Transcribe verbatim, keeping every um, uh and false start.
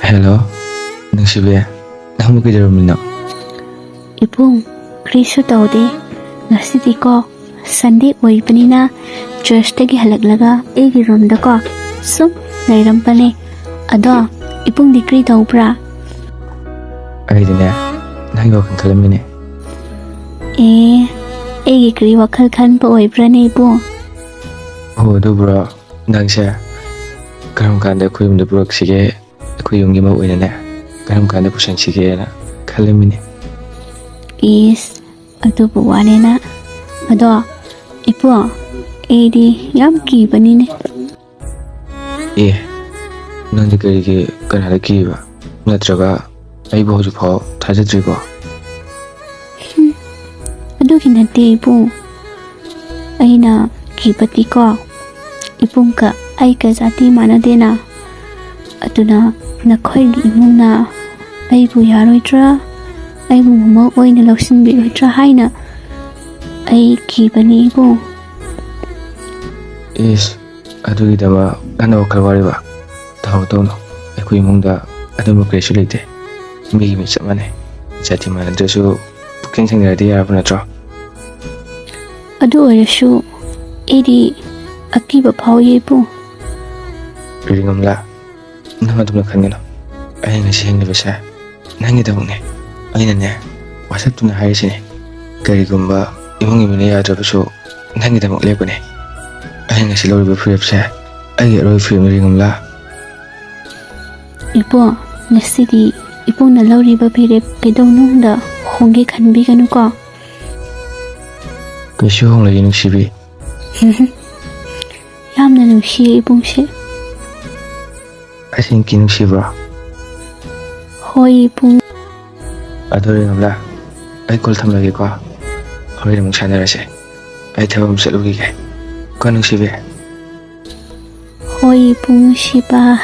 Hello, ꯅꯨꯡꯁꯤꯕꯤ, ꯅꯪꯕꯨ ꯀꯩꯗꯧꯔꯝꯃꯤꯅꯣ? ꯏꯕꯨꯡ, ꯀꯔꯤꯁꯨ ꯇꯧꯗꯦ꯫ ꯉꯁꯤꯗꯤꯀꯣ, ꯁꯟꯗꯦ ꯑꯣꯏꯕꯅꯤꯅ ꯆꯔꯆꯇꯒꯤ ꯍꯜꯂꯛꯂꯒ ꯑꯩꯒꯤ ꯔꯨꯝꯗꯀꯣ ꯁꯨꯝ ꯂꯩꯔꯝꯕꯅꯦ꯫ ꯑꯗꯣ, ꯏꯕꯨꯡꯗꯤ ꯀꯔꯤ ꯇꯧꯕ꯭ꯔꯥ? ꯑꯩꯗꯤꯅꯦ, ꯅꯪꯒꯤ ꯋꯥꯈꯜ ꯈꯜꯂꯝꯃꯤꯅꯦ꯫ ꯑꯦ, ꯑꯩꯒꯤ ꯀꯔꯤ ꯋꯥꯈꯜ ꯈꯟꯕ ꯑꯣꯏꯕ꯭ꯔꯥꯅꯦ, ꯏꯕꯨꯡ? ꯑꯣ, ꯑꯗꯨꯕꯨꯔꯣ? ꯅꯪꯁꯦ ꯀꯔꯝ ꯀꯥꯟꯗ ꯑꯩꯈꯣꯏ ꯌꯨꯝꯗ ꯄꯨꯔꯛꯁꯤꯒꯦ? ꯑꯩꯈꯣꯏ ꯌꯨꯝꯒꯤ ꯃꯧ ꯑꯣꯏꯅꯅꯦ, ꯀꯔꯝ ꯀꯥꯟꯗ ꯄꯨꯁꯟꯁꯤꯒꯦꯅ ꯈꯜꯂꯝꯃꯤꯅꯦ꯫ ꯏꯁ, ꯑꯗꯨꯕꯨ ꯋꯥꯅꯦꯅ꯫ ꯑꯗꯣ, ꯏꯕꯨꯡ, ꯑꯩꯗꯤ ꯌꯥꯝ ꯀꯤꯕꯅꯤꯅꯦ꯫ ꯑꯦ, ꯅꯪꯗꯤ ꯀꯔꯤꯒꯤ ꯀꯅꯥꯗ ꯀꯤꯕ? ꯅꯠꯇ꯭ꯔꯒ ꯑꯩꯕꯨ ꯍꯧꯖꯤꯛꯐꯥꯎ ꯊꯥꯖꯗ꯭ꯔꯤꯕꯣ? ꯍꯨꯝ, ꯑꯗꯨꯒꯤ ꯅꯠꯇꯦ, ꯏꯕꯨꯡ꯫ ꯑꯩꯅ ꯀꯤꯕꯗꯤꯀꯣ, ꯏꯕꯨꯡꯒ ꯑꯩꯒ ꯖꯥꯇꯤ ꯃꯥꯟꯅꯗꯦꯅ꯫ ꯑꯗꯨꯅ ꯅꯈꯣꯏꯒꯤ ꯏꯃꯨꯡꯅ ꯑꯩꯕꯨ ꯌꯥꯔꯣꯏꯗ꯭ꯔꯥ, ꯑꯩꯕꯨ ꯃꯃꯧ ꯑꯣꯏꯅ ꯂꯧꯁꯤꯟꯕꯤꯔꯣꯏꯗ꯭ꯔꯥ ꯍꯥꯏꯅ ꯑꯩ ꯀꯤꯕꯅꯤ, ꯏꯕꯨꯡ꯫ ꯏꯁ, ꯑꯗꯨꯒꯤꯗꯃꯛ ꯅꯪꯅ ꯋꯥꯈꯜ ꯋꯥꯔꯤꯕ? ꯇꯧꯅꯨ, ꯇꯧꯅꯨ꯫ ꯑꯩꯈꯣꯏ ꯏꯃꯨꯡꯗ ꯑꯗꯨꯝꯕ ꯀꯔꯤꯁꯨ ꯂꯩꯇꯦ꯫ ꯃꯤꯒꯤ ꯃꯤ ꯆꯞ ꯃꯥꯟꯅꯩ꯫ ꯖꯥꯇꯤ ꯃꯥꯟꯅꯗ꯭ꯔꯁꯨ ꯄꯨꯛꯆꯦꯟ ꯁꯦꯡꯅꯔꯗꯤ ꯌꯥꯔꯕ ꯅꯠꯇ꯭ꯔꯣ? ꯑꯗꯨ ꯑꯣꯏꯔꯁꯨ ꯑꯩꯗꯤ ꯑꯀꯤꯕ ꯐꯥꯎꯏ, ꯏꯕꯨꯡ꯫ ꯔꯤꯉꯝꯂꯥ, ꯅꯪ ꯑꯗꯨꯝꯅ ꯈꯟꯒꯅꯨ꯫ ꯑꯩ ꯉꯁꯤ ꯍꯤꯡꯂꯤꯕꯁꯦ ꯅꯪꯒꯤꯗꯃꯛꯅꯦ꯫ ꯑꯩꯅꯅꯦ, ꯋꯥꯁꯛꯇꯨꯅ ꯍꯥꯏꯔꯤꯁꯤꯅꯦ꯫ ꯀꯔꯤꯒꯨꯝꯕ ꯏꯃꯨꯡꯒꯤ ꯃꯤꯅ ꯌꯥꯗ꯭ꯔꯕꯁꯨ, ꯅꯪꯒꯤꯗꯃꯛ ꯂꯦꯞꯀꯅꯤ꯫ ꯑꯩ ꯉꯁꯤ ꯂꯧꯔꯤꯕ ꯐꯤꯔꯦꯞꯁꯦ ꯑꯩꯒꯤ ꯑꯔꯣꯏꯕ ꯐꯤꯔꯦꯞꯅꯤ, ꯔꯤꯉꯝꯂꯥ꯫ ꯏꯕꯨꯡ, ꯉꯁꯤꯗꯤ ꯏꯕꯨꯡꯅ ꯂꯧꯔꯤꯕ ꯐꯤꯔꯦꯞ ꯀꯩꯗꯧꯅꯨꯡꯗ ꯍꯣꯡꯒꯦ ꯈꯟꯕꯤꯒꯅꯨꯀꯣ꯫ ꯀꯩꯁꯨ ꯍꯣꯡꯂꯣꯏꯌꯦ, ꯅꯨꯡꯁꯤꯕꯤ꯫ ꯌꯥꯝꯅ ꯅꯨꯡꯁꯤꯌꯦ, ꯏꯕꯨꯡꯁꯦ꯫ ꯑꯁꯦꯡꯀꯤ ꯅꯨꯡꯁꯤꯕ꯭ꯔꯣ? ꯍꯣꯏ, ꯏꯕꯨꯡ꯫ ꯑꯗꯨ ꯑꯣꯏꯔꯒꯅ ꯑꯩ ꯀꯣꯜ ꯊꯝꯂꯒꯦꯀꯣ꯫ ꯍꯣꯔꯦꯟ ꯑꯃꯨꯛ ꯁꯥꯟꯅꯔꯁꯦ꯫ ꯑꯩ ꯊꯕꯛ ꯑꯃ ꯆꯠꯂꯨꯈꯤꯒꯦ ꯀꯣ, ꯅꯨꯡꯁꯤꯕꯤ꯫ ꯍꯣꯏ, ꯏꯕꯨꯡ ꯅꯨꯡꯁꯤꯕ꯫